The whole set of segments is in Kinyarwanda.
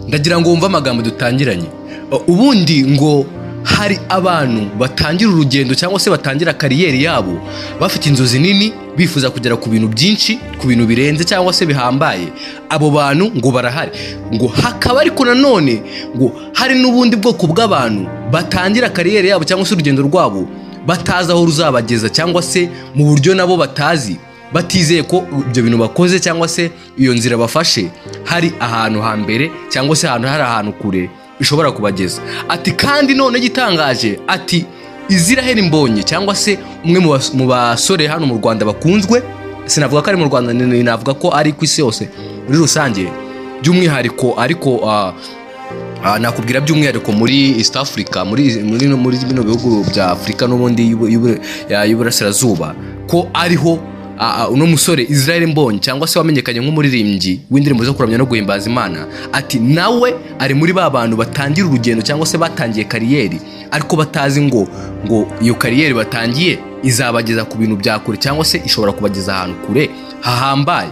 Ndagira ngo wumve amagambo dutangiranye. Ubundi ngo hari abantu batangira urugendo cyangwa se batangira career yabo bafite inzozi nini, bifuza kugera ku bintu byinshi, ku bintu birenze cyangwa se bihambaye. Abo bantu ngo barahari. Ngo hakaba ariko nanone ngo hari n'ubundi bwoko bw'abantu batangira career yabo cyangwa se urugendo rwabo batazi aho ruzabageza, cyangwa se mu buryo nabo batazi, batizeye ko ibyo bintu bakoze cyangwa se iyo nzira bafashe hari ahantu hambere cyangwa se ahantu hari ahantu kure bishobora kubageza. Ati kandi none gitangaje, ati Israel Mbonyi cyangwa se umwe mu basore hano mu Rwanda bakunzwe, sinavuga ko ari mu Rwanda, navuga ko ari ku isi yose muri rusange, by'umwihariko ariko nakubwira by'umwihariko muri East Africa, muri bino bihugu bya Afurika n'ubundi y'Uburasirazuba, ko ariho uno musore Israel Mbonyi cyangwa se wamenyekanye nk'umuririmbyi w'indirimbo zo kuramya no guhimbaza Imana, ati nawe ari muri ba bantu batangira urugendo cyangwa se batangiye career ariko batazi ngo iyo career batangiye izabageza ku bintu bya kure cyangwa se ishobora kubageza ahantu kure hahambaye.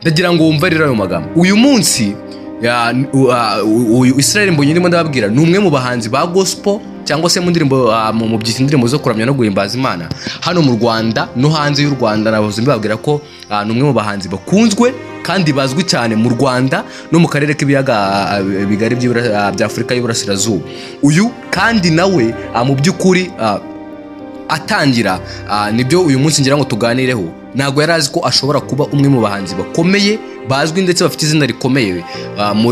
Ndagira ngo wumve rero ayo magambo. Uyu munsi uyu Israel Mbonyi ndimo ndababwira ni umwe mu bahanzi ba gospel cyangwa se mu ndirimbo mu byita indirimbo zo kuramya no guhimbaza Imana hano mu Rwanda no hanze y'u Rwanda. Nabahoze mbabwira ko ni umwe mu bahanzi bakunzwe kandi bazwi cyane mu Rwanda no mu karere k'ibiyaga bigari bya Afurika y'Uburasirazuba. Uyu kandi nawe mu by'ukuri atangira, nibyo uyu munsi ngira ngo tuganireho, ntabwo yari azi ko ashobora kuba umwe mu bahanzi bakomeye bazwi ndetse bafite izina rikomeye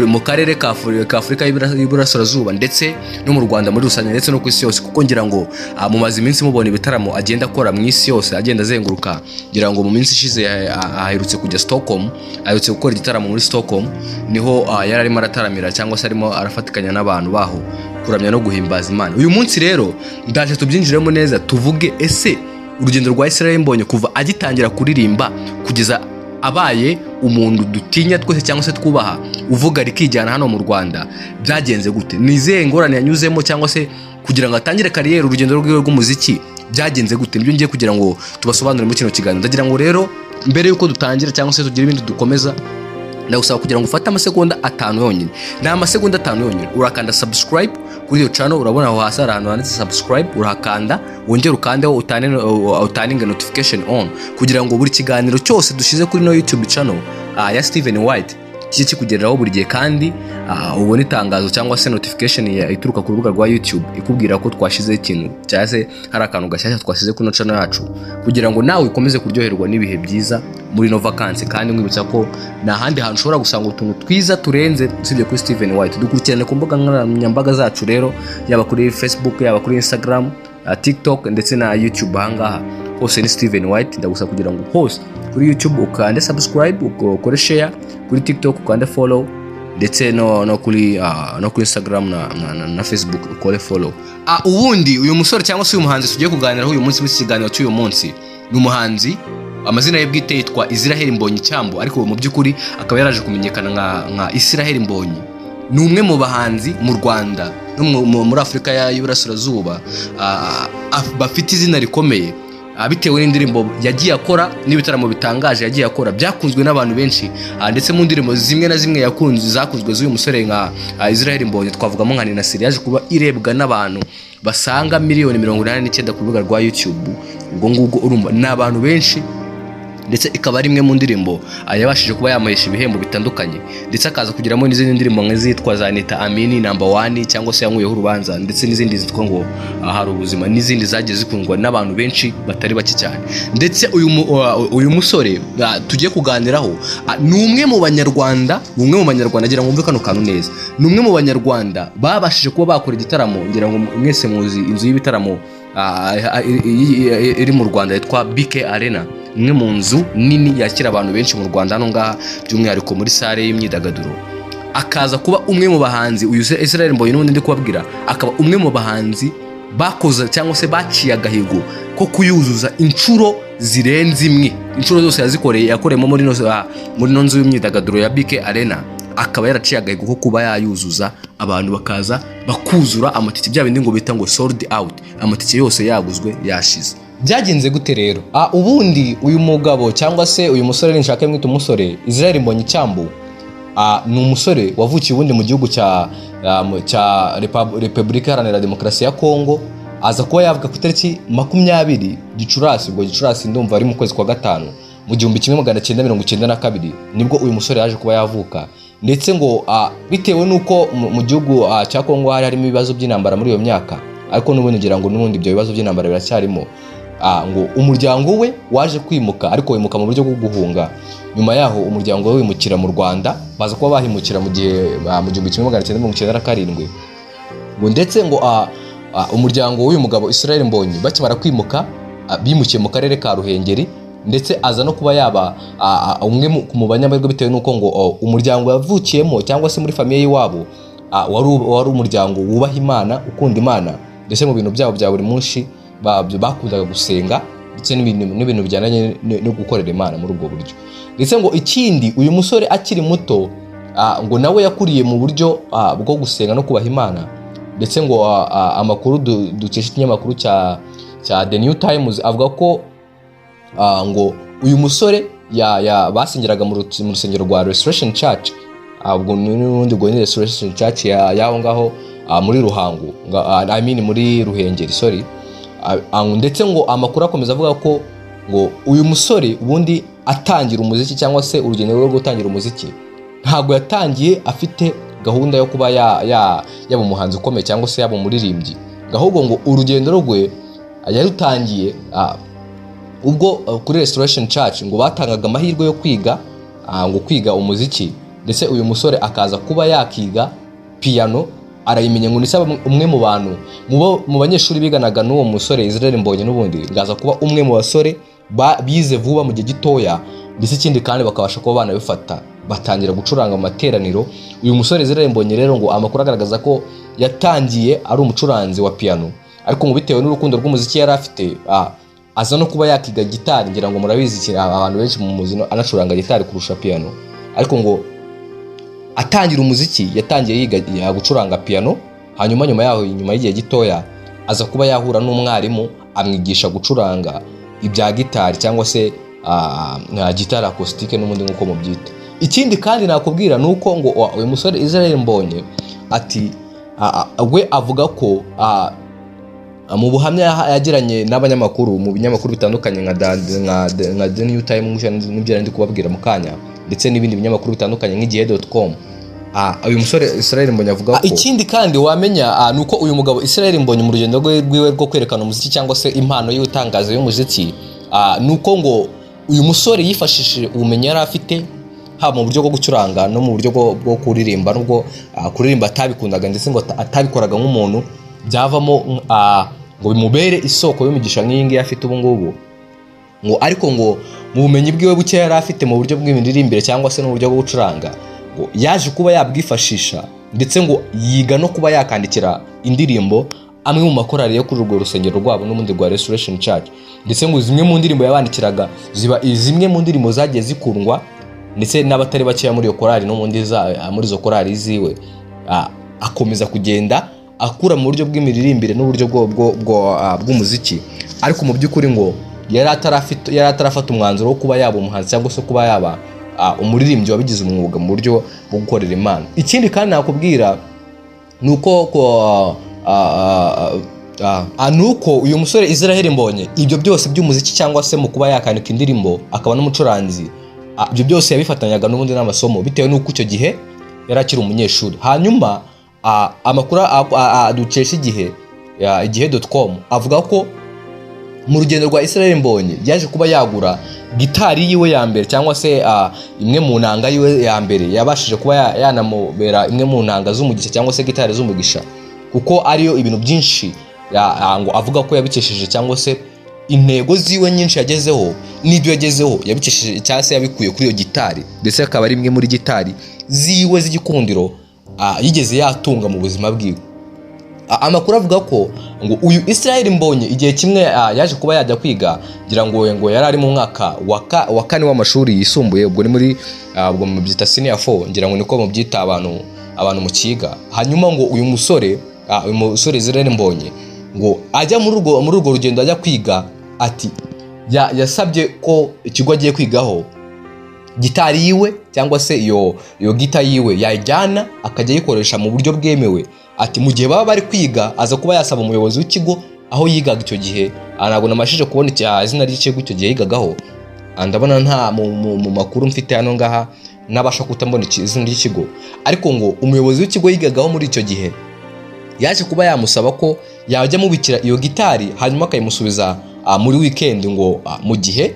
mu karere ka Afurika y'Iburasirazuba ndetse no mu Rwanda muri rusange ndetse no ku isi yose, kuko ngira ngo mumaze iminsi mubona ibitaramo agenda akora mu isi yose, agenda azenguruka. Ngira ngo mu minsi ishize aherutse kujya Stockholm, aherutse gukora igitaramo muri Stockholm, niho yari arimo arataramira cyangwa se arimo arafatikanya n'abantu baho kuramya no guhimbaza Imana. Uyu munsi rero ndaje tubyinjiremo neza, tuvuge ese urugendo rwa Israel Mbonyi kuva agitangira kuririmba kugeza abaye umuntu dutinya twese cyangwa se twubaha, uvuga rikijyana hano mu Rwanda, byagenze gute? Ni izihe ngorane yanyuzemo cyangwa se kugira ngo atangire career, urugendo rwiwe rw'umuziki byagenze gute? Nibyo ngiye kugira ngo tubasobanurire muri kino kiganiro. Ndagira ngo rero mbere y'uko dutangira cyangwa se tugira ibindi dukomeza, ndagusaba kugira ngo ufate amasegonda 5 yonyine. Ni amasegonda 5 yonyine, urakanda subscribe kuri iyo channel. Urabona aho hasi hari ahantu handitse subscribe, urahakanda, wongere ukandeho uturninge notification on kugira ngo buri kiganiro cyose dushyize kuri no YouTube channel ya Steven White kijye kikugereraho buri gihe, kandi ubone itangazo cyangwa se notification ituruka ku rubuga rwa YouTube ikubwira ko twashyizeho ikintu cyangwa se hari akantu gashyashya twashyize kuri ino channel yacu, kugira ngo nawe ukomeze kuryoherwa n'ibihe byiza muri ino vakansi. Kandi nkwibutsa ko nta handi hantu ushobora gusanga utuntu twiza turenze usibye kuri Steven White. Dukurikirane ku mbuga nkoranyambaga zacu rero, yaba kuri Facebook, yaba kuri Instagram, TikTok ndetse na YouTube. Ahangaha hose ni Steven White. Ndagusaba kugira ngo hose kuri YouTube ukande subscribe, ukore share, kuri TikTok ukande follow, ndetse no kuri Instagram na Facebook ukore follow. Ubundi uyu musore cyangwa se uyu muhanzi tugiye kuganiraho uyu munsi muri iki kiganiro cy'uyu munsi ni umuhanzi, amazina ye bwite yitwa Israel Mbonyi Cyambu, ariko mu by'ukuri akaba yaraje kumenyekana nka Israel Mbonyi. Ni umwe mu bahanzi mu Rwanda no muri Afurika y'Iburasirazuba bafite izina rikomeye, bitewe n'indirimbo yagiye akora n'ibitaramo bitangaje yagiye akora byakunzwe n'abantu benshi, ndetse mu ndirimbo zimwe na zimwe yakunze zakunzwe z'uyu musore nka Israel Mbonyi twavugamo nka Ninasiri, yaje kuba irebwa n'abantu basanga miliyoni 89 ku rubuga rwa YouTube. Ubwo ngubwo urumva ni abantu benshi, ndetse ikaba ari imwe mu ndirimbo yabashije kuba yamuhesha ibihembo bitandukanye, ndetse akaza kugiramo n'izindi ndirimbo nk'izitwa za Nita Amini, Number One cyangwa se Yankuyeho Urubanza, ndetse n'izindi zitwa ngo Hari Ubuzima, n'izindi zagiye zikundwa n'abantu benshi batari bake cyane. Ndetse uyu musore tugiye kuganiraho ni umwe mu banyarwanda, ni umwe mu banyarwanda, ngira ngo mwumve kano kantu neza, ni umwe mu banyarwanda babashije kuba bakora igitaramo. Ngira ngo mwese muzi inzu y'ibitaramo iri mu Rwanda yitwa BK Arena, imwe mu nzu nini yakira abantu benshi mu Rwanda hano ngaha, by'umwihariko muri salle y'imyidagaduro. Akaza kuba umwe mu bahanzi, uyu Israel Mbonyi n'ubundi ndi kubabwira, akaba umwe mu bahanzi bakoze cyangwa se baciye agahigo ko kuyuzuza inshuro zirenze imwe. Inshuro zose yazikoreye, yakoreyemo muri ino nzu y'imyidagaduro ya BK Arena, akaba yaraciye agahigo ko kuba yayuzuza, abantu bakaza bakuzura amatike, bya bindi ngo bita ngo sold out, amatike yose yaguzwe yashize. Byagenze gute rero? Ubundi uyu mugabo cyangwa se uyu musore, ninshaka mwita umusore, Israel Mbonyi Cyambu. Ni umusore wavukiye ubundi mu gihugu cya Repubulika Iharanira Demokarasi ya Kongo, aza kuba yavuka ku itariki 20 Gicurasi. Ubwo Gicurasi ndumva ari mu kwezi kwa gatanu, mu 1992 nibwo uyu musore yaje kuba yavuka. Ndetse ngo bitewe n'uko mu gihugu cya Kongo hari harimo ibibazo by'intambara muri iyo myaka, ariko n'ubundi ngira ngo n'ubundi ibyo bibazo by'intambara biracyarimo, ngo umuryango we waje kwimuka, ariko wimuka mu buryo bwo guhunga. Nyuma yaho umuryango we wimukira mu Rwanda, baza kuba bahimukira mu gihe mu 1997. Ngo ndetse ngo umuryango w'uyu mugabo Israel Mbonyi bakimara kwimuka, bimukiye mu karere ka Ruhengeri, ndetse aza no kuba yaba umwe mu banyamahirwe, bitewe n'uko ngo umuryango yavukiyemo cyangwa se muri famille y'iwabo wari umuryango wubaha Imana, ukunda Imana, ndetse mu bintu byabo bya buri munsi bakundaga gusenga, ndetse n'ibintu bijyanye no gukorera Imana muri ubwo buryo. Ndetse ngo ikindi, uyu musore akiri muto ngo nawe yakuriye mu buryo bwo gusenga no kubaha Imana. Ndetse ngo amakuru dukesha ikinyamakuru cya The New Times avuga ko ngo uyu musore ya basengeraga mu rusengero rwa Restoration Church. Ubwo n'ubundi ubwo ni Restoration Church y'aho ngaho muri Ruhango, I mean muri Ruhengeri, sorry. Ndetse ngo amakuru akomeza avuga ko ngo uyu musore ubundi atangira umuziki, cyangwa se urugendo rwo gutangira umuziki, ntabwo yatangiye afite gahunda yo kuba yaba umuhanzi ukomeye cyangwa se yaba umuririmbyi, ahubwo ngo urugendo rwe yarutangiye ubwo kuri Restoration Church ngo batangaga amahirwe yo kwiga, ngo kwiga umuziki, ndetse uyu musore akaza kuba yakiga piano arayimenya, ngo ndetse aba umwe mu bantu mu banyeshuri biganaga n'uwo musore Israel Mbonyi, n'ubundi ngaza kuba umwe mu basore bize vuba mu gihe gitoya, ndetse ikindi kandi bakabasha kuba banabifata, batangira gucuranga mu materaniro. Uyu musore Israel Mbonyi rero ngo amakuru agaragaza ko yatangiye ari umucuranzi wa piano, ariko ngo bitewe n'urukundo rw'umuziki yari afite, aza no kuba yakiga gitari. Ngira ngo murabizi, abantu benshi mu muziki anacuranga gitari kurusha piano, ariko ngo atangira umuziki yatangiye yiga gucuranga piano. Hanyuma nyuma yaho, nyuma y'igihe gitoya, aza kuba yahura n'umwarimu amwigisha gucuranga ibya gitari, cyangwa se gitari acoustique n'ubundi nk'uko mubyita. Ikindi kandi nakubwira ni uko ngo uyu musore Israel Mbonyi ati we avuga ko mu buhamya yagiranye n'abanyamakuru mu binyamakuru bitandukanye nka The New Times, n'ibyo nari ndi kubabwira mu kanya, ndetse n'ibindi binyamakuru bitandukanye nk'igihe.com, uyu musore Israel Mbonyi avuga ko ikindi kandi wamenya ni uko uyu mugabo Israel Mbonyi mu rugendo rwe rwiwe rwo kwerekana umuziki cyangwa se impano yiwe itangaza y'umuziki, ni uko ngo uyu musore yifashishije ubumenyi yari afite, haba mu buryo bwo gucuranga no mu buryo bwo kuririmba, nubwo kuririmba atabikundaga, ndetse ngo atabikoraga nk'umuntu byavamo ngo bimubere isoko y'imigisha nk'iyi ngiyi afite ubu ngubu. Ngo ariko ngo mu bumenyi bwiwe buke yari afite mu buryo bw'imiririmbire cyangwa se n'uburyo bwo gucuranga, ngo yaje kuba yabwifashisha, ndetse ngo yiga no kuba yakandikira indirimbo amwe mu makorali yo kuri urwo rusengero rwabo n'ubundi rwa Restoration Church. Ndetse ngo zimwe mu ndirimbo yabandikiraga ziba zimwe mu ndirimbo zagiye zikundwa ndetse n'abatari bakeya muri iyo korali, n'ubundi muri izo korali ziwe. Akomeza kugenda akura mu buryo bw'imiririmbire n'uburyo bw'umuziki, ariko mu by'ukuri ngo yari atarafata umwanzuro wo kuba yaba umuhanzi cyangwa se kuba yaba umuririmbyi wabigize umwuga mu buryo bwo gukorera Imana. Ikindi kandi nakubwira ni uko ni uko uyu musore Israel Mbonyi ibyo byose by'umuziki, cyangwa se mu kuba yakandika indirimbo akaba n'umucuranzi, ibyo byose yabifatanyaga n'ubundi n'amasomo, bitewe n'uko icyo gihe yari akiri umunyeshuri. Hanyuma amakuru dukesha igihe, igihe.com, avuga ko mu rugendo rwa Israel Mbonyi yaje kuba yagura gitari yiwe ya mbere, cyangwa se imwe mu nanga yiwe ya mbere yabashije kuba yanamubera imwe mu nanga z'umugisha, cyangwa se gitari z'umugisha, kuko ariyo ibintu byinshi ngo avuga ko yabikesheje, cyangwa se intego ziwe nyinshi yagezeho n'ibyo yagezeho yabikesheje cyangwa se yabikuye kuri iyo gitari, ndetse akaba ari imwe muri gitari ziwe z'igikundiro yigeze yatunga mu buzima bwiwe. Amakuru avuga ko ngo uyu Israel Mbonyi igihe kimwe yaje kuba yajya kwiga, ngira ngo yari ari mu mwaka wa kane w'amashuri yisumbuye, ubwo ni muri ubwo mubyita senior 4, ngira ngo niko mubyita abantu mukiga. Hanyuma ngo uyu musore Israel Mbonyi ngo ajya muri urwo rugendo ajya kwiga, ati yasabye ko ikigo agiye kwigaho Gitari yiwe cyangwa se iyo gita yiwe yayijyana akajya ayikoresha mu buryo bwemewe. Ati mu gihe baba bari kwiga, aza kuba yasaba umuyobozi w'ikigo aho yigaga icyo gihe. Ntabwo namashije kubona izina ry'ikigo icyo gihe yigagaho. Ndabona nta mu makuru mfite hano ngaha nabasha kutambona izina ry'ikigo, ariko ngo umuyobozi w'ikigo yigagaho muri icyo gihe yaje kuba yamusaba ko yajya amubikira iyo gitari, hanyuma akayimusubiza muri weekend, ngo mu gihe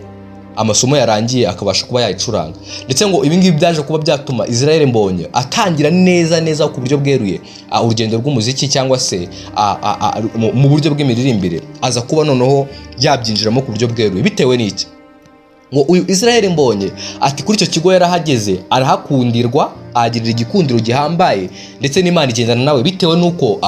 amasomo yarangiye akabasha kuba yayicuranga. Ndetse ngo ibi ngibi byaje kuba byatuma Israel Mbonyi atangira neza neza ku buryo bweruye urugendo rw'umuziki cyangwa se mu buryo bw'imiririmbire, aza kuba noneho yabyinjiramo ku buryo bweruye. Bitewe n'iki? Ngo uyu Israel Mbonyi ati kuri icyo kigo yarahageze, arahakundirwa, ahagirira igikundiro gihambaye, ndetse n'Imana igendana nawe, bitewe n'uko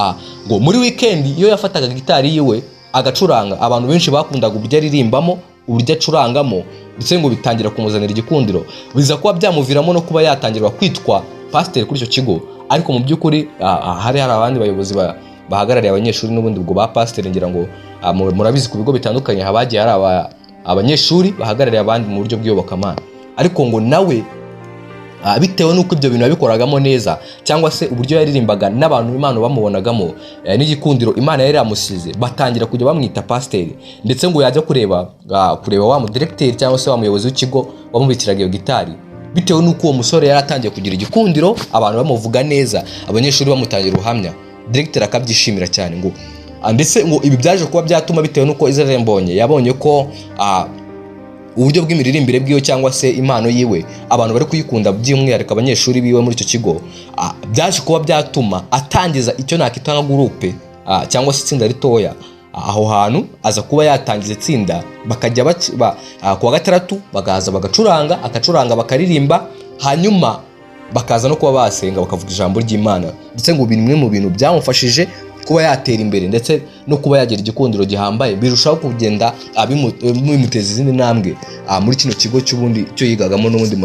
ngo muri weekend iyo yafataga gitari yiwe agacuranga, abantu benshi bakundaga uburyo aririmbamo, uburyo acurangamo, ndetse ngo bitangira kumuzanira igikundiro, biza kuba byamuviramo no kuba yatangirwa kwitwa pasiteri kuri icyo kigo. Ariko mu by'ukuri hari abandi bayobozi bahagarariye abanyeshuri n'ubundi ubwo ba pasiteri. Ngira ngo murabizi, ku bigo bitandukanye haba hagiye hari abanyeshuri bahagarariye abandi mu buryo bw'iyobokamana. Ariko ngo nawe bitewe n'uko ibyo bintu yabikoragamo neza, cyangwa se uburyo yaririmbaga n'abantu Imana bamubonagamo n'igikundiro Imana yari yamusize, batangira kujya bamwita pasiteri. Ndetse ngo yajya kureba wa mudiregiteri cyangwa se wa muyobozi w'ikigo wamubikiraga iyo gitari, bitewe n'uko uwo musore yari atangiye kugira igikundiro, abantu bamuvuga neza, abanyeshuri bamutangira ubuhamya, diregiteri akabyishimira cyane. Ngo ndetse ngo ibi byaje kuba byatuma, bitewe n'uko Israel Mbonyi yabonye ko uburyo bw'imiririmbire bwiwe cyangwa se impano yiwe abantu bari kuyikunda, by'umwihariko abanyeshuri biwe muri icyo kigo, byaje kuba byatuma atangiza icyo nakita nka groupe cyangwa se itsinda ritoya aho hantu. Aza kuba yatangiza itsinda, bakajya kuwa gatandatu bakaza bagacuranga, agacuranga, bakaririmba, hanyuma bakaza no kuba basenga, bakavuga ijambo ry'Imana. Ndetse ngo bimwe mu bintu byamufashije kuba yatera imbere ndetse no kuba yagira igikundiro gihambaye, birushaho kugenda bimuteza izindi ntambwe muri kino kigo cy'ubundi cyo yigagamo n'ubundi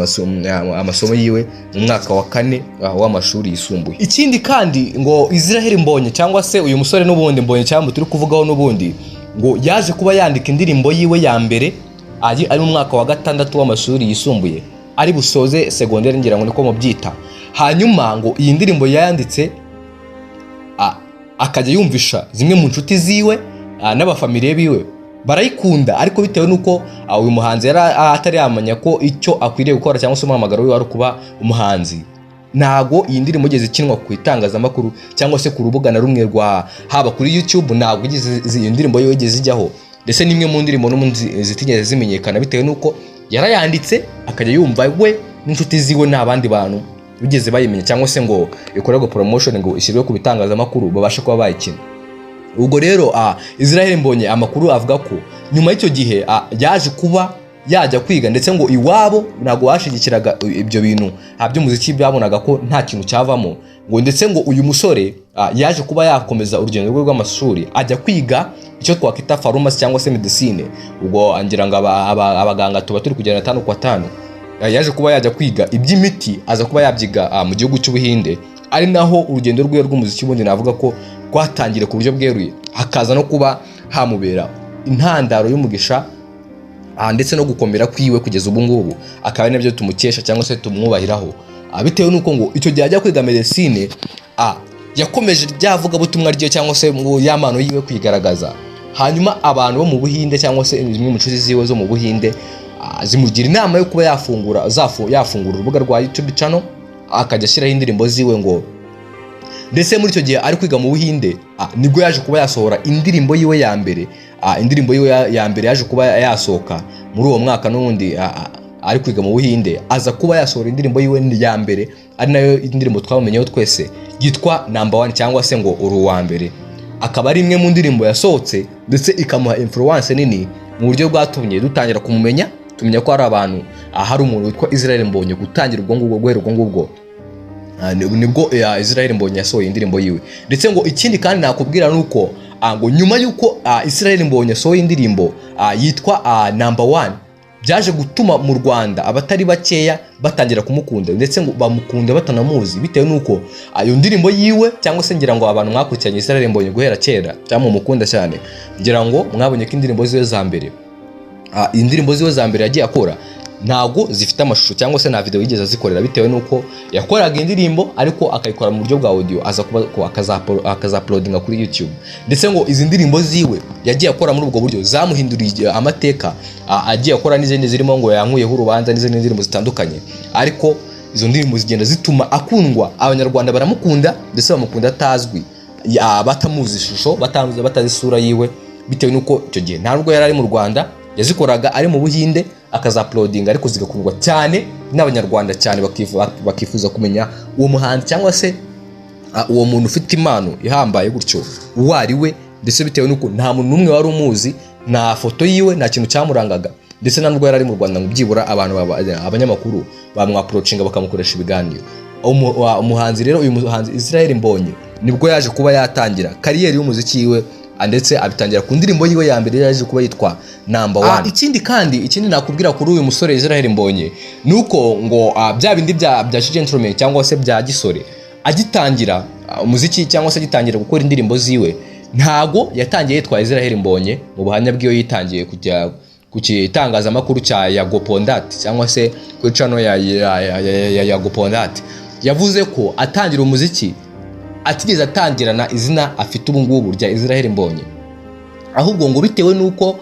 amasomo yiwe mu mwaka wa kane w'amashuri yisumbuye. Ikindi kandi, ngo Israel Mbonyi cyangwa se uyu musore n'ubundi Mbonyi cyangwa turi kuvugaho n'ubundi, ngo yaje kuba yandika indirimbo yiwe ya mbere ari mu mwaka wa gatandatu w'amashuri yisumbuye, ari busoze segonderi, ngira ngo niko mubyita. Hanyuma ngo iyi ndirimbo yayanditse akajya yumvisha zimwe mu nshuti ziwe n'abafamiliye biwe, barayikunda. Ariko bitewe n'uko uyu muhanzi yari atari yamenya ko icyo akwiriye gukora cyangwa se umuhamagaro we wari kuba umuhanzi, ntago iyi ndirimbo igeze ikinwa ku itangazamakuru cyangwa se ku rubuga na rumwe rwa haba kuri YouTube. Ntabwo iyi ndirimbo ye yigeze ijyaho. Ndetse n'imwe mu ndirimbo n'ubundi zitigeze zimenyekana, bitewe n'uko yarayanditse akajya yumva we n'inshuti ziwe, nta bandi bantu bigeze bayimenya cyangwa se ngo ikorerwe promotion, ngo ishyirwe ku bitangazamakuru babashe kuba bayikina. Ubwo rero Israel Mbonyi, amakuru avuga ko nyuma y'icyo gihe yaje kuba yajya kwiga. Ndetse ngo iwabo ntabwo bashigikiraga ibyo bintu by'umuziki, babonaga ko nta kintu cyavamo. Ngo ndetse ngo uyu musore yaje kuba yakomeza urugendo rwe rw'amashuri, ajya kwiga icyo twakwita farumasi cyangwa se medicine. Ubwo ngira ngo abaganga tuba turi kugenda tanu kwa tanu. Yaje kuba yajya kwiga iby'imiti, aza kuba yabyiga mu gihugu cy'Ubuhinde, ari naho urugendo rwe rw'umuziki ubundi navuga ko rwatangiriye ku buryo bweruye, hakaza no kuba hamubera intandaro y'umugisha ndetse no gukomera kwiwe kugeza ubu ngubu, akaba ari nabyo tumukesha cyangwa se tumwubahiraho. Bitewe n'uko ngo icyo gihe ajya kwiga medicine yakomeje rya vugabutumwa rye cyangwa se ngo ya mpano yiwe kuyigaragaza. Hanyuma abantu bo mu Buhinde cyangwa se zimwe mu nshuti ziwe zo mu Buhinde zimugira inama yo kuba yafungura urubuga rwa YouTube channel, akajya ashyiraho indirimbo ziwe. Ngo ndetse muri icyo gihe ari kwiga mu Buhinde nibwo yaje kuba yasohora indirimbo yiwe ya mbere. Indirimbo yiwe ya mbere yaje kuba yasohoka muri uwo mwaka n'ubundi ari kwiga mu Buhinde, aza kuba yasohora indirimbo yiwe ya mbere, ari nayo indirimbo twamumenyeho twese, yitwa Number One cyangwa se ngo Uri uwa mbere, akaba ari imwe mu ndirimbo yasohotse ndetse ikamuha influence nini mu buryo bwatumye dutangira kumumenya, tumenya ko hari abantu hari umuntu witwa Israel Mbonyi. Gutangira ubwo ngubwo, guhera ubwo ngubwo nibwo Israel Mbonyi yasohoye indirimbo yiwe. Ndetse ngo ikindi kandi nakubwira ni uko ngo nyuma y'uko Israel Mbonyi yasohoye indirimbo yitwa Number One, byaje gutuma mu Rwanda abatari bakeya batangira kumukunda, ndetse ngo bamukunda batanamuzi, bitewe n'uko iyo ndirimbo yiwe, cyangwa se ngira ngo abantu mwakurikiranye Israel Mbonyi guhera kera cyangwa mumukunda cyane, ngira ngo mwabonye ko indirimbo ziwe za mbere yagiye akora ntago zifite amashusho cyangwa se nta video yigeze azikorera, bitewe n'uko yakoraga indirimbo ariko akayikora mu buryo bwa audio, aza kuba akazauploadinga kuri YouTube. Ndetse ngo izi ndirimbo ziwe yagiye akora muri ubwo buryo zamuhinduriye amateka. Agiye akora n'izindi zirimo ngo "Yankuyeho urubanza" n'izindi ndirimbo zitandukanye, ariko izo ndirimbo zigenda zituma akundwa, Abanyarwanda baramukunda, ndetse bamukunda atazwi, batamuzi ishusho, batamuzi, batazi isura yiwe, bitewe n'uko icyo gihe nta nubwo yari ari mu Rwanda, yazikoraga ari mu Buhinde akazauploadinga, ariko zigakundwa cyane n'Abanyarwanda cyane, bakifuza kumenya uwo muhanzi cyangwa se uwo muntu ufite impano ihambaye gutyo uwo ari we. Ndetse bitewe n'uko nta muntu n'umwe wari umuzi, nta foto yiwe, nta kintu cyamurangaga, ndetse nta nubwo yari ari mu Rwanda ngo byibura abantu abanyamakuru bamwapproachinga bakamukoresha ibiganiro. Umuhanzi rero, uyu muhanzi Israel Mbonyi, nibwo yaje kuba yatangira kariyeri y'umuziki yiwe, ndetse abitangira ku ndirimbo yiwe ya mbere yaje kuba yitwa "Number One". Ikindi kandi, ikindi nakubwira kuri uyu musore Israel Mbonyi ni uko ngo bya bindi bya gentleman cyangwa se bya gisore, agitangira umuziki cyangwa se agitangira gukora indirimbo ziwe, ntago yatangiye yitwa Israel Mbonyi. Mu buhamya bw'iyo yitangiye kujya ku gitangazamakuru cya Yago Pon Dat cyangwa se kuri channel ya Yago Pon Dat, yavuze ko atangira umuziki atigeze atangirana izina afite ubu ngubu rya Israel Mbonyi, ahubwo ngo bitewe n'uko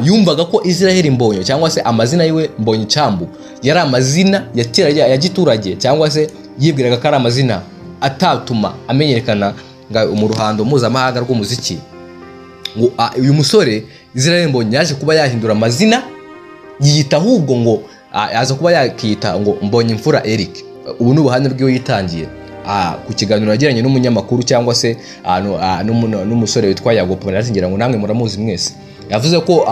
yumvaga ko Israel Mbonyi cyangwa se amazina yiwe Mbonyi Cyambu yari amazina ya kera ya giturage, cyangwa se yibwiraga ko ari amazina atatuma amenyekana mu ruhando mpuzamahanga rw'umuziki, ngo uyu musore Israel Mbonyi yaje kuba yahindura amazina, yiyita ahubwo ngo aza kuba yakiyita ngo Mbonyi Imfura Eric. Ubu ni ubuhamya bw'iwe yitangiye ku kiganiro yagiranye n'umunyamakuru cyangwa se n'umusore witwa Yago Pon Dat, ngira ngo namwe muramuzi mwese. Yavuze ko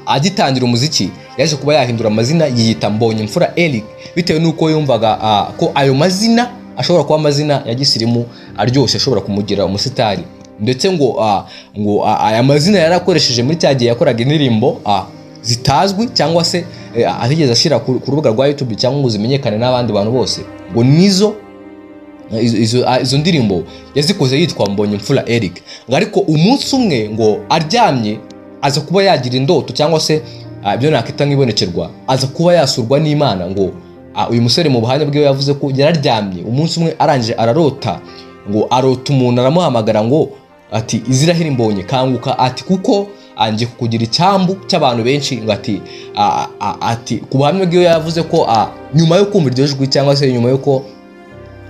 agitangira umuziki yaje kuba yahindura amazina, yiyita Mbonyi Imfura Eric, bitewe n'uko yumvaga ko ayo mazina ashobora kuba amazina ya gisirimu aryoshye, ashobora kumugira umusitari. Ndetse ngo aya mazina yarakoresheje muri cya gihe yakoraga indirimbo zitazwi cyangwa se atigeze ashyira ku rubuga rwa YouTube cyangwa ngo zimenyekane n'abandi bantu bose, ngo nizo izo ndirimbo yazikoze yitwa Mbonyi Mfura Eric. Ngo ariko umunsi umwe ngo aryamye aza kuba yagira indoto cyangwa se ibyo nakita nk'ibonekerwa, aza kuba yasurwa n'Imana. Ngo uyu musore mu buhamya bwiwe yavuze ko yararyamye umunsi umwe, arangije ararota, ngo arota umuntu aramuhamagara ngo ati: "Israel Mbonyi, kanguka," ati, "kuko ngiye kukugira icyambu cy'abantu benshi." Ngo ati ku buhamya bwiwe yavuze ko nyuma yo kumva iryo jwi cyangwa se nyuma y'uko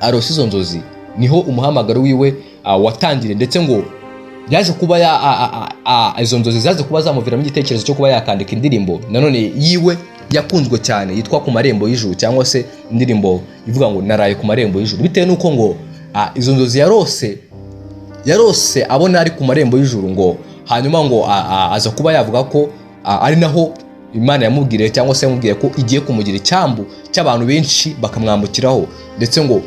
arose izo nzozi, niho umuhamagaro wiwe watangiriye. Ndetse ngo yaje kuba ya, a, a, a, a, izo nzozi zaje kuba zamuviramo igitekerezo cyo kuba yakandika indirimbo nanone yiwe yakunzwe cyane yitwa "Ku Marembo y'Ijuru", cyangwa se indirimbo ivuga ngo "Naraye ku marembo y'ijuru", bitewe n'uko ngo izo nzozi yarose abona ari ku marembo y'ijuru. Ngo hanyuma ngo aza kuba yavuga ko ari naho Imana yamubwiriye cyangwa se yamubwiye ko igiye kumugira icyambu cy'abantu benshi bakamwambukiraho. Ndetse ngo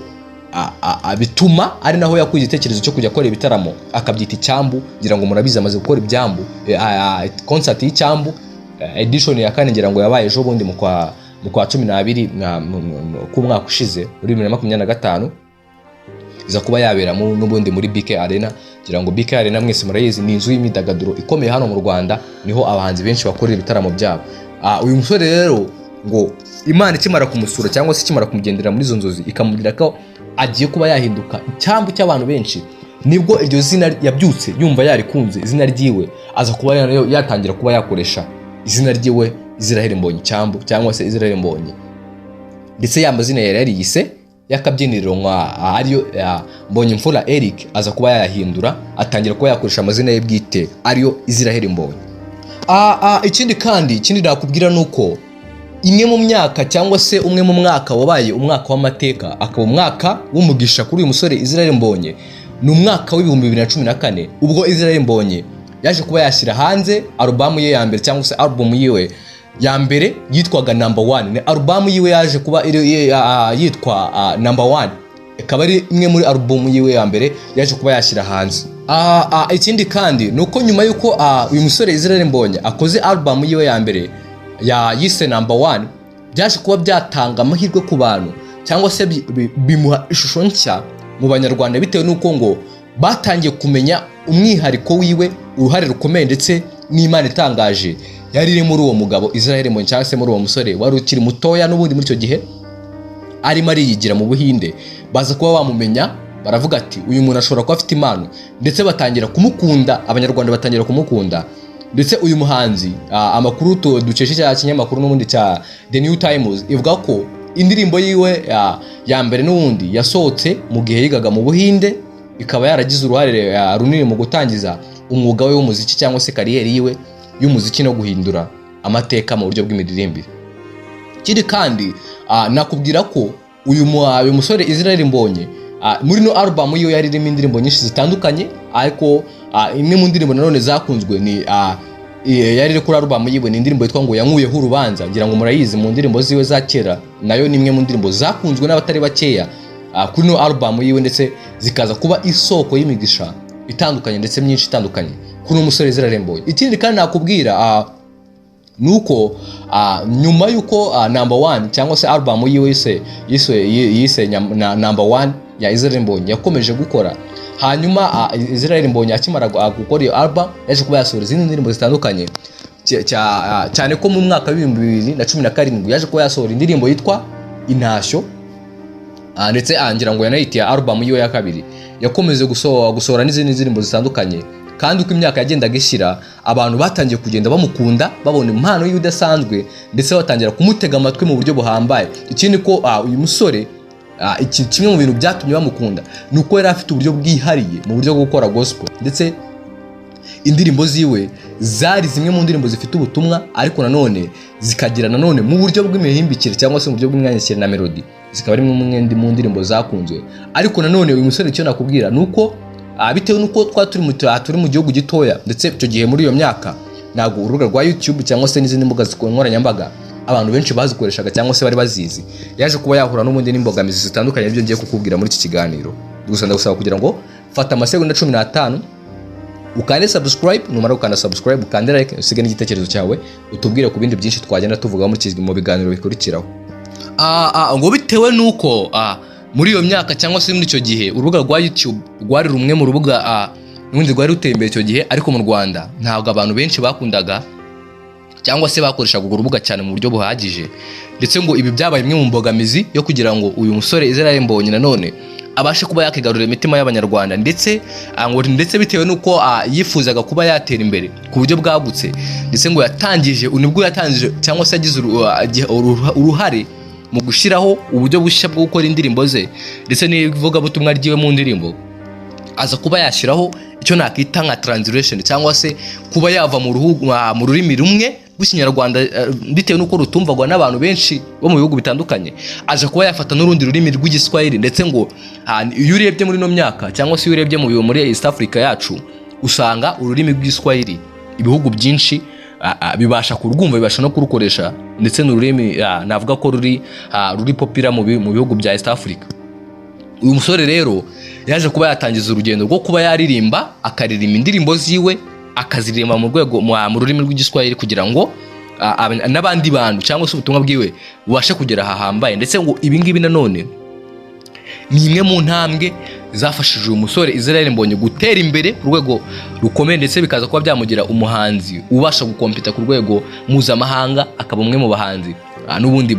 bituma ari naho yakuye igitekerezo cyo kujya akora ibitaramo akabyita icyambu. Ngira ngo murabizi, amaze gukora ibyambu, concert y'icyambu, edition ya kane, ngira ngo yabaye ejo bundi mu kwa 12 k'umwaka ushize muri 2025, iza kuba yabera n'ubundi muri BK Arena. Ngira ngo BK Arena mwese murayizi, ni inzu y'imyidagaduro ikomeye hano mu Rwanda, niho abahanzi benshi bakorera ibitaramo byabo. Uyu musore rero ngo Imana ikimara kumusura cyangwa se ikimara kumugendera muri izo nzozi, ikamubwira ko agiye kuba yahinduka icyambu cy'abantu benshi, nibwo iryo zina yabyutse yumva yarikunze, izina ryiwe, aza kuba yatangira kuba yakoresha izina ryiwe Israel Mbonyi Cyambu cyangwa se Israel Mbonyi. Ndetse ya mazina yari yariyise y'akabyiniriro nka ariyo Mbonyi Mfura Eric, aza kuba yayahindura, atangira kuba yakoresha amazina ye bwite ariyo Israel Mbonyi. Ikindi kandi, ikindi nakubwira ni uko imwe mu myaka cyangwa se umwe mu mwaka wabaye umwaka w'amateka, akaba umwaka w'umugisha kuri uyu musore Israel Mbonyi, ni umwaka w'2014, ubwo Israel Mbonyi yaje kuba yashyira hanze alubamu ye ya mbere cyangwa se alubumu yiwe ya mbere yitwaga "Number One". Ni alubamu yiwe yaje kuba yitwa "Number One", ikaba ari imwe muri alubumu yiwe ya mbere yaje kuba yashyira hanze. Ikindi kandi ni uko nyuma y'uko uyu musore Israel Mbonyi akoze alubamu yiwe ya mbere ya yise "Number One", byaje kuba byatanga amahirwe ku bantu cyangwa se bimuha ishusho nshya mu Banyarwanda, bitewe n'uko ngo batangiye kumenya umwihariko wiwe, uruhare rukomeye ndetse n'Imana itangaje yagize mu buzima bwiwe. yari iri muri uwo mugabo Israel Mbonyi, cyangwa se muri uwo musore wari ukiri mutoya n'ubundi muri icyo gihe arimo ariyigira mu Buhinde. Baza kuba bamumenya, baravuga ati: "Uyu muntu ashobora kuba afite impano", ndetse batangira kumukunda, Abanyarwanda batangira kumukunda. Ndetse uyu muhanzi, amakuru dukesha cya kinyamakuru n'ubundi cya The New Times, ivuga ko indirimbo yiwe ya mbere n'ubundi yasohotse mu gihe yigaga mu Buhinde, ikaba yaragize uruhare runini mu gutangiza umwuga we w'umuziki cyangwa se kariyeri yiwe y'umuziki no guhindura amateka mu buryo bw'imiririmbire. Ikindi kandi, nakubwira ko uyu musore Israel Mbonyi, muri no album yiwe yari irimo indirimbo nyinshi zitandukanye, ariko imwe mu ndirimbo nanone zakunzwe ni yari iri kuri album yiwe, ni indirimbo yitwa ngo "Yankuyeho Urubanza". Ngira ngo murayizi mu ndirimbo ziwe za kera. Nayo ni imwe mu ndirimbo zakunzwe n'abatari bakeya kuri no album yiwe, ndetse zikaza kuba isoko y'imigisha itandukanye ndetse myinshi itandukanye kuri uno musore Israel Mbonyi. Ikindi kandi nakubwira nuko nyuma y'uko Number One cyangwa se album yiwe yise Number One ya Israel Mbonyi yakomeje gukora, hanyuma Israel Mbonyi akimara gukora iyo album yaje kuba yasohora izindi ndirimbo zitandukanye, cyane ko mu mwaka wa 2017 yaje kuba yasohora indirimbo yitwa "Intashyo", ndetse ngira ngo yanayitiye album yiwe ya kabiri. Yakomeje gusohora n'izindi ndirimbo zitandukanye, kandi uko imyaka yagendaga ishira abantu batangiye kugenda bamukunda, babona impano yiwe idasanzwe, ndetse batangira kumutega amatwi mu buryo buhambaye. Ikindi ko uyu musore, iki kimwe mu bintu byatumye bamukunda ni uko yari afite uburyo bwihariye mu buryo bwo gukora gospel, ndetse indirimbo ziwe zari zimwe mu ndirimbo zifite ubutumwa, ariko nanone zikagira nanone mu buryo bw'imihimbikire cyangwa se mu buryo bw'imyandikire na melody, zikaba ari imwe mu ndirimbo zakunzwe. Ariko nanone uyu musore, icyo nakubwira ni uko bitewe n'uko twari turi mu gihugu gitoya, ndetse icyo gihe muri iyo myaka ntabwo urubuga rwa YouTube cyangwa se n'izindi mbuga nkoranyambaga abantu benshi bazikoreshaga cyangwa se bari bazizi, yaje kuba yahura n'ubundi n'imbogamizi zitandukanye, aribyo ngiye kukubwira muri iki kiganiro. Gusa ndagusaba kugira ngo fata amasegonda 15 ukande subscribe. Numara gukanda subscribe, ukande like, usige n'igitekerezo cyawe, utubwire ku bindi byinshi twagenda tuvugaho mu biganiro bikurikiraho. Ngo bitewe n'uko muri iyo myaka cyangwa se muri icyo gihe urubuga rwa YouTube rwari rumwe mu rubuga n'ubundi rwari ruteye imbere icyo gihe, ariko mu Rwanda ntabwo abantu benshi bakundaga cyangwa se bakoreshaga urwo rubuga cyane mu buryo buhagije. Ndetse ngo ibi byabaye imwe mu mbogamizi yo kugira ngo uyu musore Israel Mbonyi nanone abashe kuba yakigarurira imitima y'Abanyarwanda. Ndetse ngo ndetse bitewe n'uko yifuzaga kuba yatera imbere ku buryo bwagutse, ndetse ngo yatangije, nibwo yatangije cyangwa se yagize uruhare mu gushyiraho uburyo bushya bwo gukora indirimbo ze ndetse n'ivugabutumwa ryiwe mu ndirimbo, aza kuba yashyiraho icyo nakita nka translation cyangwa se kuba yava mu rurimi rumwe rw'Ikinyarwanda, bitewe n'uko rutumvagwa n'abantu benshi bo mu bihugu bitandukanye, aje kuba yafata n'urundi rurimi rw'Igiswahili. Ndetse ngo iyo urebye muri ino myaka cyangwa se iyo urebye muri East Africa yacu, usanga ururimi rw'Igiswahili ibihugu byinshi bibasha kurwumva, bibasha no kurukoresha, ndetse ni ururimi navuga ko ruri popular mu bihugu bya East Africa. Uyu musore rero yaje kuba yatangiza urugendo rwo kuba yaririmba, akaririmba indirimbo ziwe, akaziririmba mu rwego mu rurimi rw'Igiswahili kugira ngo n'abandi bantu cyangwa se ubutumwa bwiwe bubashe kugera ahahambaye. Ndetse ngo ibi ngibi nanone ni imwe mu ntambwe zafashije uyu musore Israel Mbonyi gutera imbere ku rwego rukomeye, ndetse bikaza kuba byamugira umuhanzi ubasha gukompeta ku rwego mpuzamahanga, akaba umwe mu bahanzi n'ubundi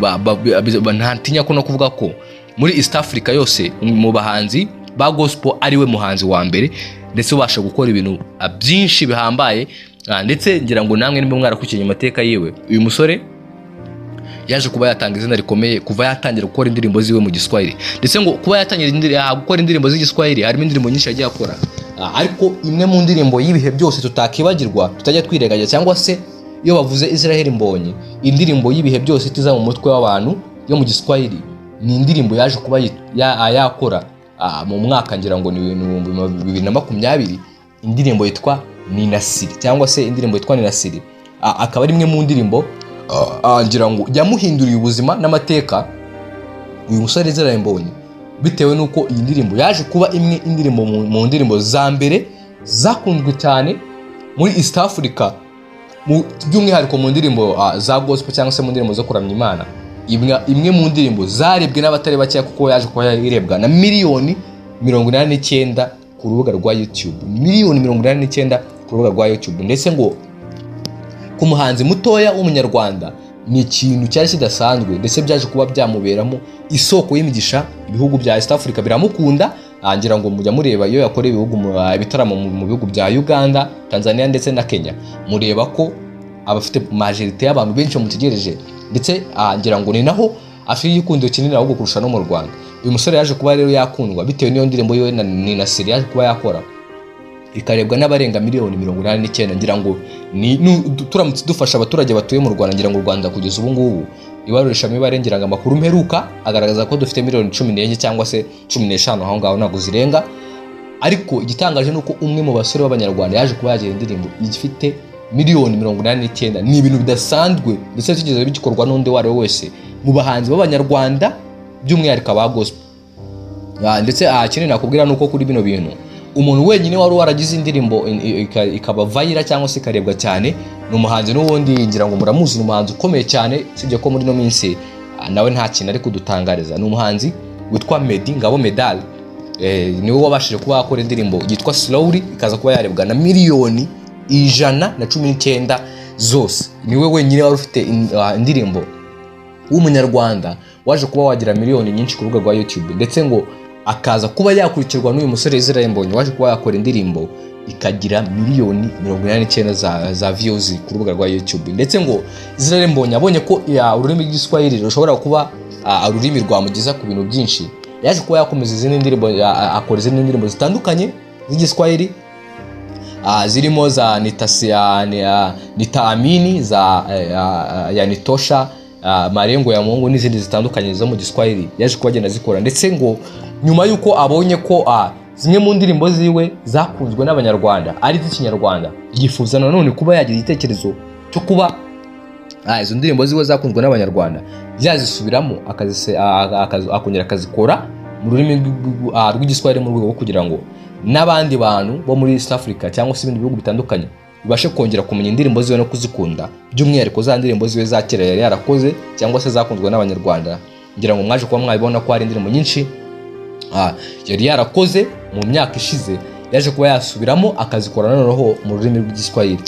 ntatinya ko no kuvuga ko muri East Africa yose mu bahanzi ba gospel ariwe muhanzi wa mbere, ndetse ubasha gukora ibintu byinshi bihambaye. Ndetse ngira ngo namwe nimba mwarakurikiranye amateka yiwe, uyu musore yaje kuba yatanga izina rikomeye kuva yatangira gukora indirimbo ziwe mu Giswahili. Ndetse ngo kuba yatangira gukora indirimbo z'Igiswahili, harimo indirimbo nyinshi yagiye akora, ariko imwe mu ndirimbo y'ibihe byose tutakibagirwa, tutajya twirengagiza, cyangwa se iyo bavuze Israel Mbonyi indirimbo y'ibihe byose itiza mu mutwe w'abantu yo mu Giswahili, ni indirimbo yaje kuba yakora mu mwaka ngira ngo ni 2020, indirimbo yitwa "Ninasiri" cyangwa se indirimbo yitwa "Ninasiri". Akaba ari imwe mu ndirimbo ngira ngo yamuhinduriye ubuzima n'amateka uyu musore Israel Mbonyi, bitewe n'uko iyi ndirimbo yaje kuba imwe indirimbo mu ndirimbo za mbere zakunzwe cyane muri East Africa, by'umwihariko mu ndirimbo za gospel cyangwa se mu ndirimbo zo kuramya Imana, imwe mu ndirimbo zarebwe n'abatari bakeya, kuko yaje kuba irebwa na miliyoni 89 ku rubuga rwa YouTube, miliyoni 89 ku rubuga rwa YouTube. Ndetse ngo Ku muhanzi mutoya w'Umunyarwanda ni ikintu cyari kidasanzwe, ndetse byaje kuba byamuberamo isoko y'imigisha. Ibihugu bya East Africa biramukunda. Ngira ngo mujya mureba iyo yakoreye ibihugu ibitaramo mu bihugu bya Uganda, Tanzania ndetse na Kenya, mureba ko abafite majorité y'abantu benshi bamutegereje. Ndetse ngira ngo ni naho afite igikundiro kinini ahubwo kurusha no mu Rwanda. Uyu musore yaje kuba rero yakundwa bitewe n'iyo ndirimbo yiwe na Ninasiri yaje kuba yakora, ikarebwa n'abarenga miliyoni 89. Ngira ngo turamutse dufasha abaturage batuye mu Rwanda, ngira ngo u Rwanda kugeza ubu ngubu ibarurishamibare, ngira ngo amakuru mperuka agaragaza ko dufite miliyoni 14 cyangwa se 15 aho ngaho, ntabwo zirenga. Ariko igitangaje ni uko umwe mu basore b'Abanyarwanda yaje kuba yagira indirimbo ifite miliyoni 89. Ni ibintu bidasanzwe, ndetse bitigeze bigikorwa n'undi uwo ari we wese mu bahanzi b'Abanyarwanda, by'umwihariko aba gospel. Ndetse ikindi nakubwira ni uko kuri bino bintu umuntu wenyine wari waragize indirimbo ikaba viral cyangwa se ikarebwa cyane ni umuhanzi n'ubundi ngira ngo muramuzi, ni umuhanzi ukomeye cyane, usibye ko muri ino minsi nawe nta kintu ari kudutangariza. Ni umuhanzi witwa Meddy Ngabo Medal. Niwe wabashije kuba yakora indirimbo yitwa Slowly, ikaza kuba yarebwa na miliyoni 119 zose. Niwe wenyine wari ufite indirimbo w'Umunyarwanda waje kuba wagira miliyoni nyinshi ku rubuga rwa YouTube, ndetse ngo akaza kuba yakurikirwa n'uyu musore Israel Mbonyi waje kuba yakora indirimbo ikagira miliyoni 89 za views ku rubuga rwa YouTube. Ndetse ngo Israel Mbonyi abonye ko ururimi rw'Igiswahili rushobora kuba ururimi rwamugeza ku bintu byinshi, yaje kuba yakomeza izindi ndirimbo, akora izindi ndirimbo zitandukanye z'Igiswahili, zirimo za Nitaamini, za Yanitosha, Malengo ya Mungu n'izindi zitandukanye zo mu Giswahili yaje kuba agenda azikora. Ndetse ngo nyuma y'uko abonye ko zimwe mu ndirimbo ziwe zakunzwe n'Abanyarwanda ari iz'Ikinyarwanda, yifuza nanone kuba yagira igitekerezo cyo kuba izo ndirimbo ziwe zakunzwe n'Abanyarwanda yazisubiramo, akongera akazikora mu rurimi rw'Igiswahili, mu rwego rwo kugira ngo n'abandi bantu bo muri East Africa cyangwa se ibindi bihugu bitandukanye bibashe kongera kumenya indirimbo ziwe no kuzikunda, by'umwihariko za ndirimbo ziwe za kera yari yarakoze cyangwa se zakunzwe n'Abanyarwanda. Ngira ngo mwaje kuba mwabibona ko hari indirimbo nyinshi yari yarakoze mu myaka ishize yaje kuba yasubiramo akazikora noneho mu rurimi rw'Igiswahili.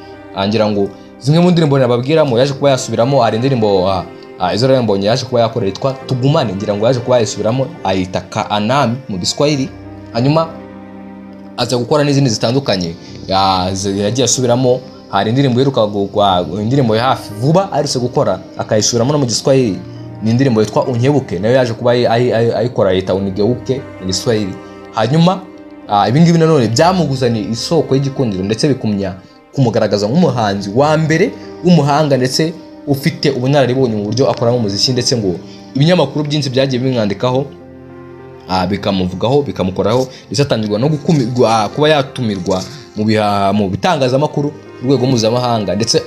Ngira ngo zimwe mu ndirimbo nababwiramo yaje kuba yasubiramo, hari indirimbo Israel Mbonyi yaje kuba yakora yitwa Tugumane. Ngira ngo yaje kuba yayisubiramo ayita Kaa Nami mu Giswahili. Hanyuma aza gukora n'izindi zitandukanye yagiye asubiramo. Hari indirimbo iheruka, indirimbo ya hafi vuba aherutse gukora akayisubiramo no mu Giswahili, ni indirimbo yitwa Unkebuke. Nayo yaje kuba ayikora ayita Unigeuke mu Giswahili. Hanyuma ibi ngibi nanone byamuguzaniye isoko y'igikundiro, ndetse bikumya kumugaragaza nk'umuhanzi wa mbere w'umuhanga ndetse ufite ubunararibonye mu buryo akoramo umuziki. Ndetse ngo ibinyamakuru byinshi byagiye bimwandikaho, bikamuvugaho, bikamukoraho, ndetse atangirwa no kuba yatumirwa mu bitangazamakuru ku rwego mpuzamahanga. Ndetse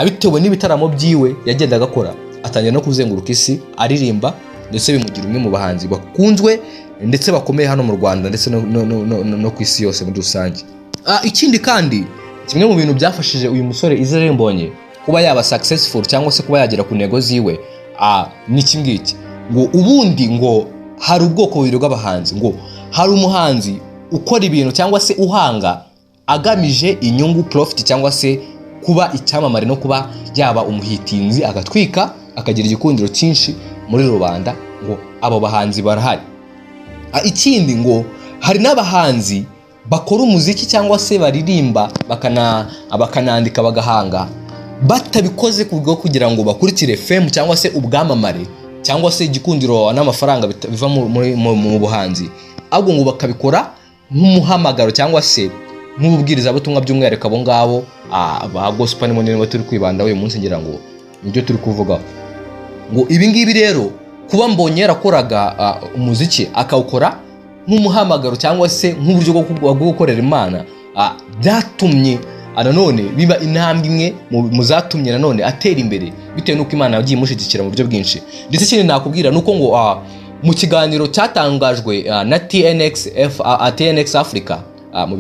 bitewe n'ibitaramo byiwe yagendaga akora, atangira no kuzenguruka isi aririmba, ndetse bimugira umwe mu bahanzi bakunzwe ndetse bakomeye hano mu Rwanda ndetse no ku isi yose muri rusange. Ikindi kandi, kimwe mu bintu byafashije uyu musore Israel Mbonyi kuba yaba successful cyangwa se kuba yagera ku ntego ziwe ni iki ngiki: ngo ubundi ngo hari ubwoko bubiri bw'abahanzi. Ngo hari umuhanzi ukora ibintu cyangwa se uhanga agamije inyungu, profit, cyangwa se kuba icyamamare no kuba yaba umuhitinzi, agatwika, akagira igikundiro cyinshi muri rubanda. Ngo abo bahanzi barahari. Ikindi, ngo hari n'abahanzi bakora umuziki cyangwa se baririmba, bakanandika, bagahanga batabikoze ku bwo kugira ngo bakurikire fame cyangwa se ubwamamare cyangwa se igikundiro n'amafaranga biva mu buhanzi, ahubwo ngo bakabikora nk'umuhamagaro cyangwa se nk'ububwirizabutumwa, by'umwihariko abo ngabo ba gospel nibo turi kwibandaho uyu munsi, ngira ngo nibyo turi kuvugaho. Ngo ibi ngibi rero, kuba Mbonyi yarakoraga umuziki akawukora nk'umuhamagaro cyangwa se nk'uburyo bwo gukorera Imana, byatumye nanone biba intambwe imwe mu zatumye nanone atera imbere, bitewe n'uko Imana yagiye imushyigikira mu buryo bwinshi. Ndetse ikindi nakubwira ni uko ngo mu kiganiro cyatangajwe na TNX Africa, mu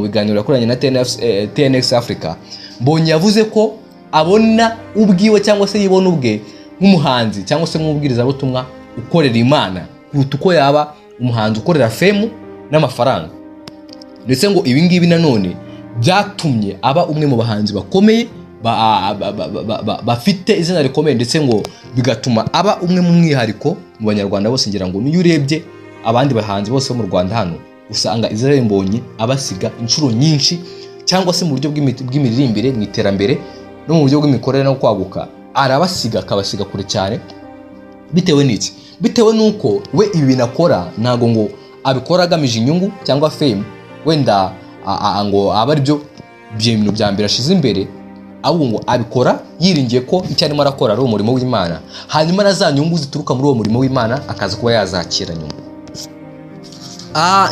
biganiro yakoranye na TNX Africa, Mbonyi yavuze ko abona ubwiwe cyangwa se yibona ubwe nk'umuhanzi cyangwa se nk'umubwirizabutumwa ukorera Imana kuruta uko yaba umuhanzi ukorera fame n'amafaranga. Ndetse ngo ibi ngibi nanone byatumye aba umwe mu bahanzi bakomeye. bafite izina rikomeye, ndetse ngo bigatuma aba umwe mu mwihariko mu Banyarwanda bose. Ngira ngo niyo urebye abandi bahanzi bose bo mu Rwanda hano, usanga Israel Mbonyi abasiga inshuro nyinshi, cyangwa se mu buryo bw'imiririmbire, mu iterambere no mu buryo bw'imikorere no kwaguka, arabasiga, akabasiga kure cyane. Bitewe n'iki? Bitewe n'uko we ibi bintu akora ntabwo ngo abikora agamije inyungu cyangwa fame wenda ngo abe ari byo bintu bya mbere ashize imbere, ahubwo ngo abikora yiringiye ko icyo arimo arakora ari umurimo w'Imana, hanyuma na za nyungu zituruka muri uwo murimo w'Imana akaza kuba yazakira nyuma.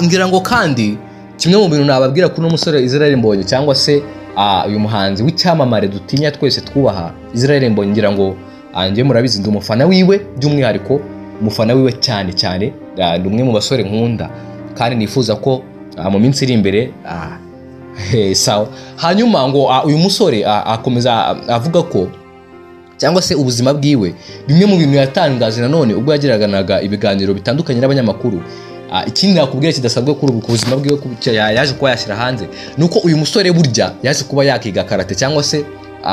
Ngira ngo kandi kimwe mu bintu nababwira kuri uno musore Israel Mbonyi, cyangwa se uyu muhanzi w'icyamamare dutinya twese twubaha, Israel Mbonyi, ngira ngo njye murabizi ndi umufana wiwe, by'umwihariko umufana wiwe cyane cyane. Ni umwe mu basore nkunda kandi nifuza ko mu minsi iri imbere sawa. Hanyuma ngo uyu musore akomeza avuga ko, cyangwa se ubuzima bwiwe, bimwe mu bintu yatangaje nanone ubwo yagiranaga ibiganiro bitandukanye n'abanyamakuru. Ikindi nakubwira kidasanzwe kuri ubu ku buzima bwiwe yaje kuba yashyira hanze, ni uko uyu musore burya yaje kuba yakiga karate, cyangwa se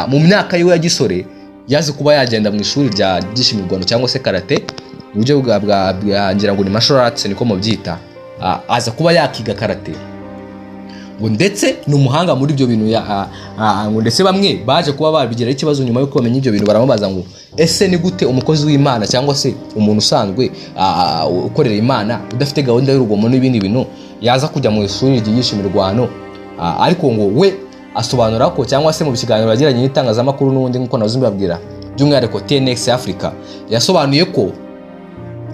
mu myaka yiwe ya gisore yaje kuba yagenda mu ishuri rya ryishimirwano cyangwa se karate mu buryo bwa ngira ngo ni martial arts niko mubyita. Aza kuba yakiga karate, ngo ndetse ni umuhanga muri ibyo bintu ngo ndetse bamwe baje kuba babigiraho ikibazo nyuma y'uko bamenya ibyo bintu, baramubaza ngo: "Ese ni gute umukozi w'Imana cyangwa se umuntu usanzwe ukorera Imana, udafite gahunda y'urugomo n'ibindi bintu, yaza kujya mu ishuri ryigisha imirwano?" Ariko ngo we asobanura ko, cyangwa se mu kiganiro yagiranye n'itangazamakuru n'ubundi nk'uko nazo mbibabwira, by'umwihariko TNX Africa, yasobanuye ko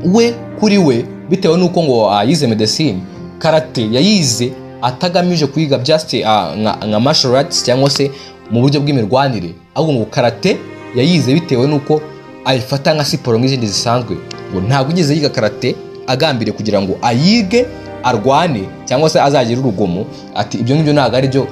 we kuri we, bitewe n'uko ngo yize medecine, karate yayize atagamije kwiga just nka martial arts cyangwa se mu buryo bw'imirwanire, ahubwo ngo karate yayize bitewe n'uko ayifata nka siporo nk'izindi zisanzwe. Ngo ntabwo yigeze yiga karate agambiriye kugira ngo ayige arwane cyangwa se azagire urugomo. Ati: "Ibyo ngibyo ntabwo ari byo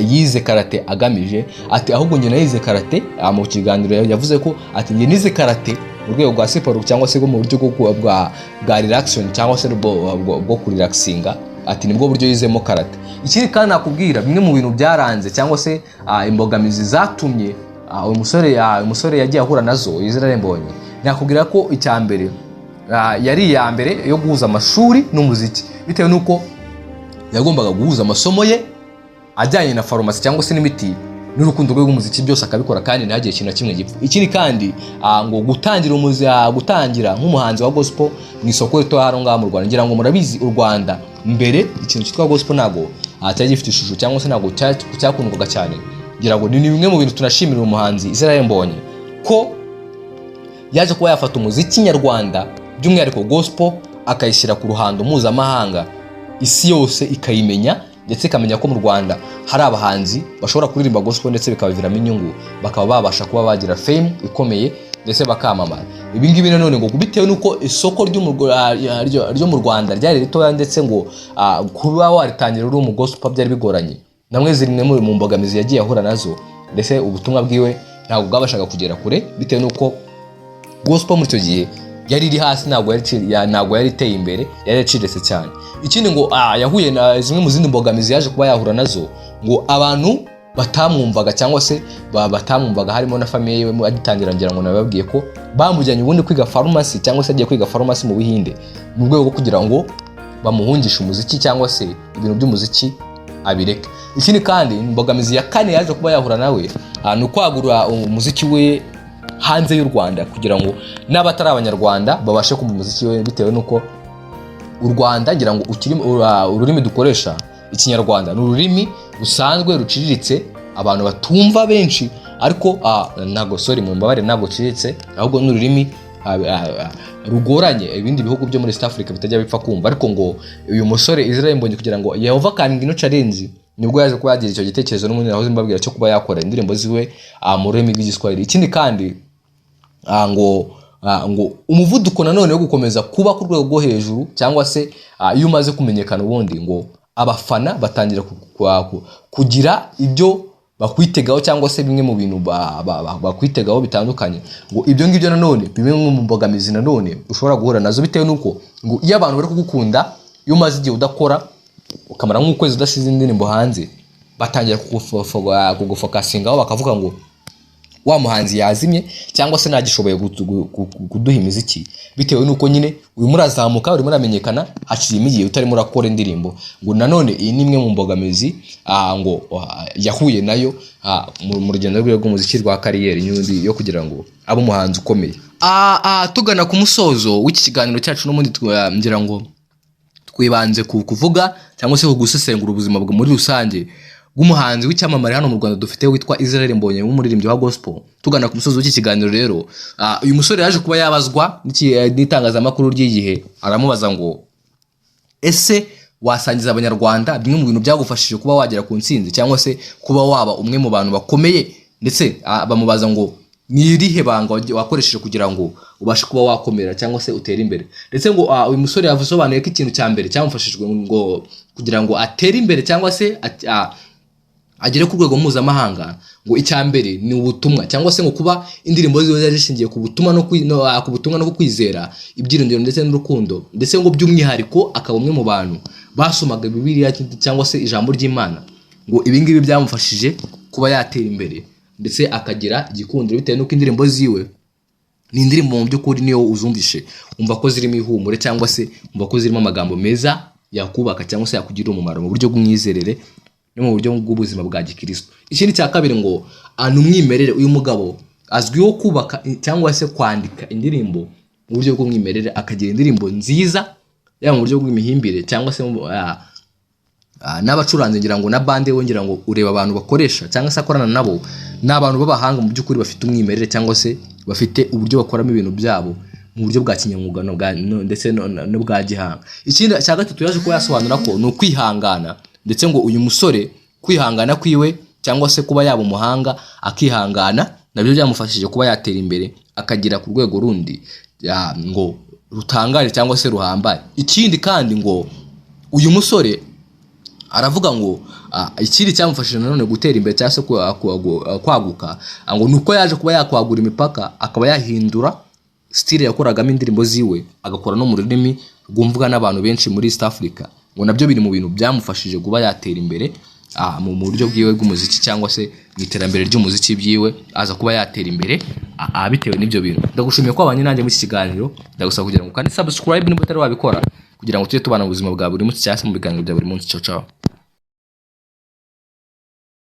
yize karate agamije." Ati: "Ahubwo njye nayize karate." Mu kiganiro yavuze ko, ati: "Njye nize karate mu rwego rwa siporo cyangwa se mu buryo bwa relaxation cyangwa se bwo kurelaxinga." Ati nibwo buryo yizemo karate. Ikindi kandi nakubwira, bimwe mu bintu byaranze cyangwa se imbogamizi zatumye uyu musore yagiye ahura nazo, Israel Mbonyi, nakubwira ko icya mbere yari iya mbere yo guhuza amashuri n'umuziki, bitewe n'uko yagombaga guhuza amasomo ye ajyanye na farumasi cyangwa se n'imiti n'urukundo rwe rw'umuziki, byose akabikora kandi ntihagire ikintu na kimwe gipfa. Ikindi kandi ngo gutangira nk'umuhanzi wa gospel mu isoko rito hano ngaha mu Rwanda. Ngira ngo murabizi, u Rwanda mbere ikintu cyitwa gospel ntabwo cyari gifite ishusho cyangwa se ntabwo cyakundwaga cyane. Ngira ngo ni bimwe mu bintu tunashimira umuhanzi Israel Mbonyi, ko yaje kuba yafata umuziki nyarwanda, by'umwihariko gospel, akayishyira ku ruhando mpuzamahanga, isi yose ikayimenya, ndetse ikamenya ko mu Rwanda hari abahanzi bashobora kuririmba gospel ndetse bikabaviramo inyungu, bakaba babasha kuba bagira fame ikomeye ndetse bakamamara. Ibi ngibi nanone ngo bitewe n'uko isoko ryo mu Rwanda ryari ritoya, ndetse ngo kuba waritangira uri umu gospel byari bigoranye, namwe zimwe mu mbogamizi yagiye ahura nazo, ndetse ubutumwa bwiwe ntabwo bwabashaga kugera kure bitewe n'uko gospel muri icyo gihe yari iri hasi, ntabwo yari iteye imbere, yari yaciriritse cyane. Ikindi ngo yahuye na zimwe mu zindi mbogamizi yaje kuba yahura nazo, ngo abantu batamwumvaga cyangwa se batamwumvaga, harimo na famille yiwe. Agitangira, ngira ngo nababwiye ko bamujyanye ubundi kwiga farumasi, cyangwa se agiye kwiga farumasi mu Buhinde, mu rwego rwo kugira ngo bamuhungishe umuziki cyangwa se ibintu by'umuziki abireke. Ikindi kandi, imbogamizi ya kane yaje kuba yahura nawe ni ukwagura umuziki we hanze y'u Rwanda, kugira ngo n'abatari Abanyarwanda babashe kumva umuziki we, bitewe n'uko u Rwanda, ngira ngo ururimi dukoresha, Ikinyarwanda, ni ururimi rusanzwe ruciriritse abantu batumva benshi. Ariko ntabwo, sorry, mu mbabare, ntabwo ruciriritse, ahubwo ni ururimi rugoranye, ibindi bihugu byo muri East Africa bitajya bipfa kumva. Ariko ngo uyu musore Israel Mbonyi, kugira ngo overcoming ino challenge, nibwo yaje kuba yagira icyo gitekerezo n'ubundi nahoze mbabwira cyo kuba yakora indirimbo ziwe mu rurimi rw'Igiswahili. Ikindi kandi ngo umuvuduko nanone wo gukomeza kuba ku rwego rwo hejuru, cyangwa se iyo umaze kumenyekana, ubundi ngo abafana batangira kugira ibyo bakwitegaho, cyangwa se bimwe mu bintu bakwitegaho bitandukanye. Ngo ibyo ngibyo nanone bimwe mu mbogamizi nanone ushobora guhura nazo, bitewe n'uko ngo iyo abantu bari kugukunda, iyo umaze igihe udakora, ukamara nk'ukwezi udasize indirimbo hanze. batangira kugufocusingaho, bakavuga ngo wa muhanzi yazimye cyangwa se ntagishoboye kuduha imiziki, bitewe n'uko nyine urimo urazamuka, urimo uramenyekana, haciyemo igihe utarimo urakora indirimbo. Ngo nanone iyi ni imwe mu mbogamizi ngo yahuye nayo mu rugendo rwe rw'umuziki rwa career n'undi yo kugira ngo abe umuhanzi ukomeye. Tugana ku musozo w'iki kiganiro cyacu n'ubundi, ngira ngo twibanze ku kuvuga cyangwa se ku gusesengura ubuzima bwe muri rusange bw'umuhanzi w'icyamamare hano mu Rwanda dufite witwa Israel Mbonyi, w'umuririmbyi wa gospel. Tugana ku musozi w'iki kiganiro rero, uyu musore yaje kuba yabazwa n'itangazamakuru ry'igihe, aramubaza ngo: "Ese wasangiza Abanyarwanda bimwe mu bintu byagufashije kuba wagera ku ntsinzi cyangwa se kuba waba umwe mu bantu bakomeye?" Ndetse bamubaza ngo: "Ni irihe banga wakoresheje kugira ngo ubashe kuba wakomera cyangwa se utere imbere?" Ndetse ngo uyu musore yasobanuye ko ikintu cya mbere cyamufashijwe ngo kugira ngo atere imbere cyangwa se agere ku rwego mpuzamahanga, ngo icya mbere ni ubutumwa, cyangwa se ngo kuba indirimbo ziwe zari zishingiye ku butumwa no kwi- no, ah, ku butumwa no ku kwizera, ibyiringiro ndetse n'urukundo. Ndetse ngo by'umwihariko akaba umwe mu bantu basomaga Bibiliya cyangwa se ijambo ry'Imana. Ngo ibi ngibi byamufashije kuba yatera imbere ndetse akagira igikundiro, bitewe n'uko indirimbo ziwe ni indirimbo mu by'ukuri niyo uzumvishe wumva ko zirimo ihumure, cyangwa se wumva ko zirimo amagambo meza yakubaka cyangwa se yakugirira umumaro mu buryo bw'umwizerere no mu buryo bw'ubuzima bwa gikristo. Ikindi cya kabiri ngo ni umwimerere. Uyu mugabo azwiho kubaka cyangwa se kwandika indirimbo mu buryo bw'umwimerere, akagira indirimbo nziza yaba mu buryo bw'imihimbire cyangwa se n'abacuranzi, ngira ngo na band we, ngira ngo ureba abantu bakoresha cyangwa se akorana nabo, ni abantu b'abahanga mu by'ukuri, bafite umwimerere cyangwa se bafite uburyo bakoramo ibintu byabo mu buryo bwa kinyamwuga ndetse n'ubwa gihanga. Ikindi cya gatatu yaje kuba yasobanura ko ni ukwihangana. Ndetse ngo uyu musore kwihangana kwiwe cyangwa se kuba yaba umuhanga akihangana, nabyo byamufashije kuba yatera imbere akagera ku rwego rundi ngo rutangaje cyangwa se ruhambaye. Ikindi kandi ngo uyu musore aravuga ngo ikindi cyamufashije nanone gutera imbere cyangwa se kwaguka, ngo ni uko yaje kuba yakwagura imipaka, akaba yahindura style yakoragamo indirimbo ziwe, agakora no mu rurimi rwumvwa n'abantu benshi muri East Africa. Ngo nabyo biri mu bintu byamufashije kuba yatera imbere mu buryo bwiwe bw'umuziki cyangwa se mu iterambere ry'umuziki byiwe, aza kuba yatera imbere bitewe n'ibyo bintu. Ndagushimiye ko wabanye nanjye muri iki kiganiro. Ndagusaba kugira ngo ukande subscribe niba utari wabikora, kugira ngo tujye tubana mu buzima bwa buri munsi cyangwa se mu biganiro bya buri munsi. Ciao ciao.